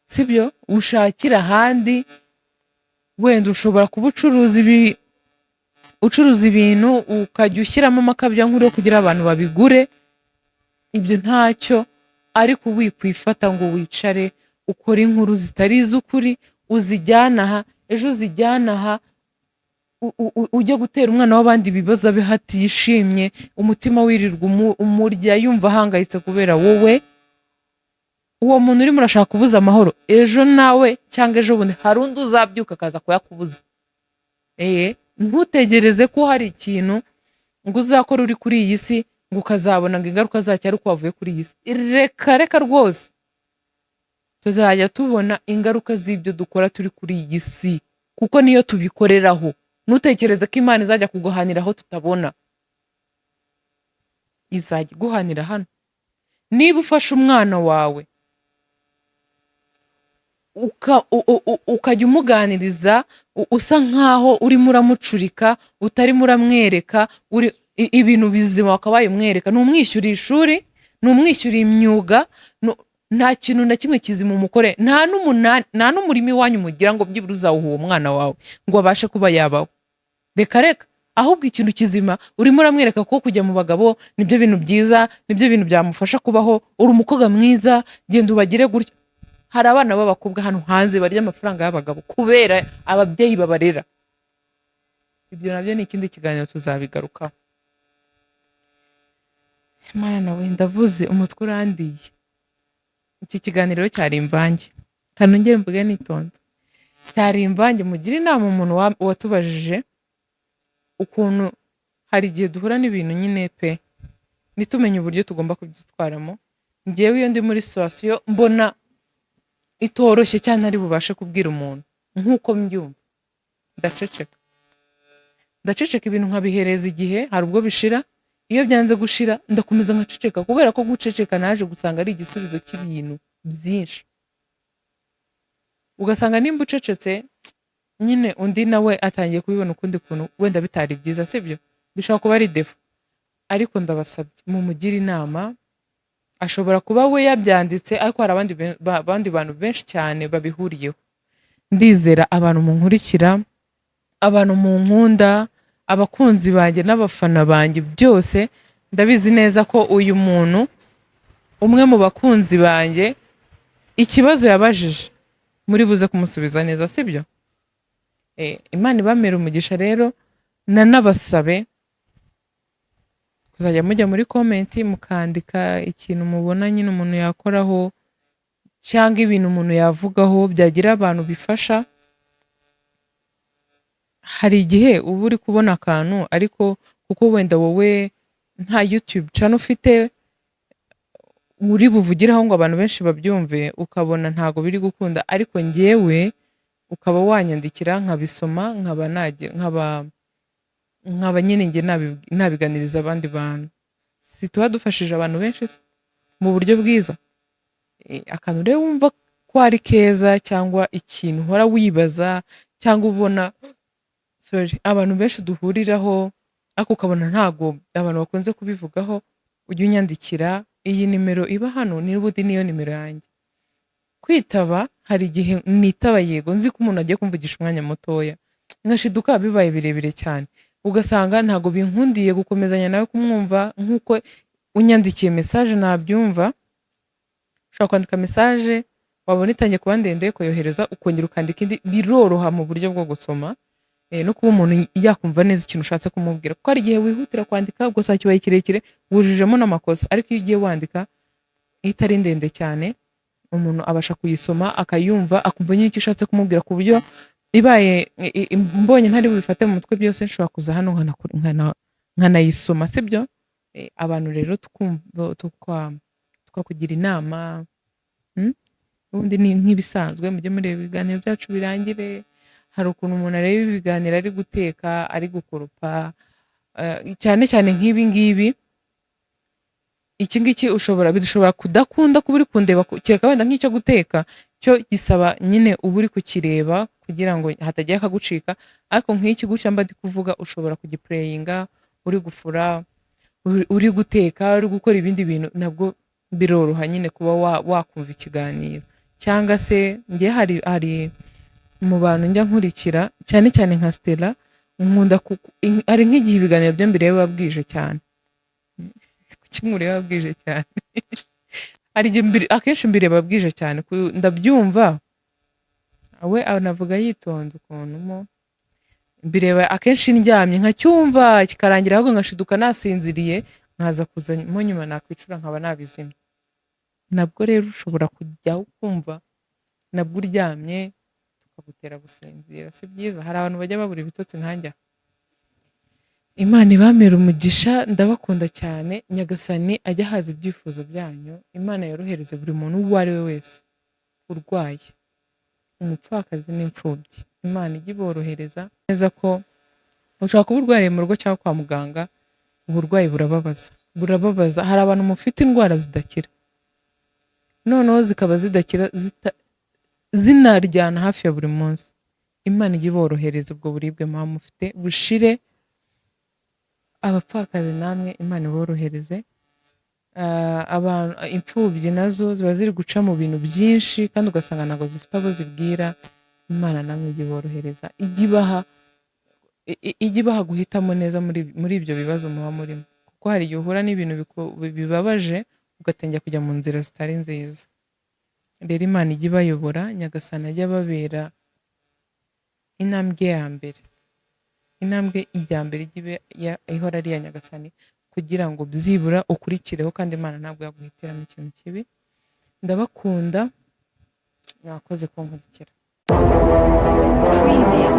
sibyo? Ushakire ahandi. Wenda ushobora kuba ucuruza ibintu, ukajya ushyiramo amakabyankuru yo kugira abantu babigure, ibyo ntacyo. Ariko wikwifata ngo wicare ukore inkuru zitari iz'ukuri, uzijyane aha, ejo uzijyane aha, ujye gutera umwana w'abandi ibibazo, abe hatishimye, umutima wirirwa umurya, yumva ahangayitse kubera wowe. Uwo muntu urimo urashaka kubuza amahoro, ejo nawe cyangwa ejo bundi hari undi uzabyuka akaza kuyakubuza. Ntutegereze ko hari ikintu ngo uzakora uri kuri iyi si, ngo ukazabona ngo ingaruka zacyo ari uko wavuye kuri iyi si. Reka reka rwose, tuzajya tubona ingaruka z'ibyo dukora turi kuri iyi si, kuko niyo tubikoreraho. Ntutekereze ko Imana izajya kuguhanira aho tutabona, izajya iguhanira hano. Niba ufashe umwana wawe ukajya umuganiriza usa nkaho urimo uramucurika, utarimo uramwereka ibintu bizima wakabaye umwereka, ntumwishyuriye ishuri, ntumwishyuriye imyuga, nta kintu na kimwe kizima umukore, nta n'umunani, nta n'umurimo iwanyu mugira ngo byibura uzawuha uwo mwana wawe ngo abashe kuba yabaho. Reka reka. Ahubwo ikintu kizima urimo uramwereka ko kujya mu bagabo nibyo bintu byiza, nibyo bintu byamufasha kubaho. Uri umukobwa mwiza, genda ubagire gutya. Hari abana b'abakobwa hano hanze barya amafaranga y'abagabo kubera ababyeyi babarera. Ibyo nabyo ni ikindi kiganiro, tuzabigarukaho. Mana we, ndavuze umutwe urandiye. Iki kiganiro cyari imvange, kanongere mvuge nitonda, cyari imvange. Mugire inama umuntu watubajije ukuntu hari igihe duhura n'ibintu nyine pe, ntitumenye uburyo tugomba kubyitwaramo. Njyewe iyo ndi muri situation mbona itoroshye cyane, ari bubashe kubwira umuntu nk'uko mbyumva, ndaceceka. Ndaceceka, ibintu nkabihereza igihe. Hari ubwo bishira. Iyo byanze gushira, ndakomeza nkaceceka, kubera ko guceceka naje gusanga ari igisubizo cy'ibintu byinshi. Ugasanga nimba ucecetse nyine, undi nawe atangiye kubibona ukundi kuntu, wenda bitari byiza, sibyo? Bishobora kuba ari défaut, ariko ndabasabye mumugire inama. Ashobora kuba we yabyanditse, ariko hari abandi bantu benshi cyane babihuriyeho. Ndizera abantu munkurikira, abantu munkunda, abakunzi banjye n'abafana banjye byose, ndabizi neza ko uyu muntu, umwe mu bakunzi banjye, ikibazo yabajije muri buze kumusubiza neza, sibyo? Imana ibamere umugisha. Rero nanabasabe kuzajya mujya muri comment mukandika ikintu mubona nyine umuntu yakoraho, cyangwa ibintu umuntu yavugaho byagira abantu bifasha. Hari igihe uba uri kubona akantu, ariko kuko wenda wowe nta YouTube channel ufite uri buvugiraho ngo abantu benshi babyumve, ukabona ntago biri gukunda, ariko njyewe ukaba wanyandikira nkabisoma, nkaba nagira nkaba nyine njye nabiganiriza abandi bantu. Si tuba dufashije abantu benshi se mu buryo bwiza? Akantu rero wumva ko ari keza, cyangwa ikintu uhora wibaza, cyangwa ubona, sorry, abantu benshi duhuriraho ariko ukabona ntago abantu bakunze kubivugaho, ujye unyandikira. Iyi nimero iba hano n'ubundi niyo nimero yanjye. Kwitaba, hari igihe nitaba, yego nzi ko umuntu agiye kumvugisha umwanya mutoya, ngashiduka bibaye birebire cyane, ugasanga ntago binkundiye gukomezanya nawe kumwumva nk'uko unyandikiye message nabyumva. Ushobora kwandika message, wabona itangiye kuba ndende, ukayohereza, ukongera ukandika indi. Biroroha mu buryo bwo gusoma no kuba umuntu yakumva neza ikintu ushatse kumubwira, kuko hari igihe wihutira kwandika ugasanga kibaye kirekire, wujujemo n'amakosa. Ariko iyo ugiye wandika itari ndende cyane, umuntu abasha kuyisoma akayumva, akumva nyine icyo ushatse kumubwira, ku buryo ibaye mbonye ntari bubifate mu mutwe byose, nshobora kuza hano nkanayisoma, sibyo? Abantu rero tukumva, tukakugira inama. Ubundi ni nk'ibisanzwe, mujye mureba ibiganiro byacu birangire. Hari ukuntu umuntu areba ibiganiro ari guteka, ari gukoropa, cyane cyane nk'ibi ngibi. Iki ngiki ushobora, bishobora kudakunda kuba uri kundeba, kereka wenda nk'icyo guteka cyo gisaba nyine uba uri kukireba kugira ngo hatagira akagucika. Ariko nk'iki gutya mba ndi kuvuga, ushobora kugiplayinga uri gufura, uri guteka, uri gukora ibindi bintu, nabwo biroroha nyine kuba wakumva ikiganiro. Cyangwa se njye hari mu bantu njya nkurikira, cyane cyane nka Stella, nkunda hari nk'igihe ibiganiro byo mbere biba bwije cyane. Kuki mureba bwije cyane? Hari igihe akenshi mbireba bwije cyane, ndabyumva we anavuga yitonze ukuntu mo mbireba. Akenshi ndyamye nkacyumva kikarangira, ahubwo ngashiduka nasinziriye, nkaza kuzamo nyuma, nakwicura nkaba nabizimya. Nabwo rero ushobora kujyaho ukumva nabwo uryamye, tukagutera gusinzira. Si byiza, hari abantu bajya babura ibitotsi nkanjye. Imana ibamere umugisha, ndabakunda cyane. Nyagasani ajya ahaza ibyifuzo byanyu. Imana yorohereze buri muntu uwo ari we wese urwaye, umupfakazi n'imfubyi, Imana ijye iborohereza. Neza ko ushobora kuba urwariye mu rugo cyangwa kwa muganga, uburwayi burababaza, burababaza. Hari abantu mufite indwara zidakira, noneho zikaba zidakira zinaryana hafi ya buri munsi. Imana ijye iborohereza ubwo buribwe muba mufite bushire. Abapfakazi namwe Imana iborohereze. Abantu, imfubyi nazo ziba ziri guca mu bintu byinshi, kandi ugasanga ntabwo zifite abo zibwira. Imana namwe ijye iborohereza, ijye ibaha guhitamo neza muri ibyo bibazo muba murimo, kuko hari igihe uhura n'ibintu bibabaje, ugatangira kujya mu nzira zitari nziza. Rero Imana ijye ibayobora, Nyagasani ajye ababera intambwe ya mbere. Intambwe ijya mbere ijya ibe ihora ari iya Nyagasani, kugira ngo byibura ukurikireho, kandi Imana ntabwo yaguhitiramo ikintu kibi. Ndabakunda, mwakoze kunkurikira. Preview.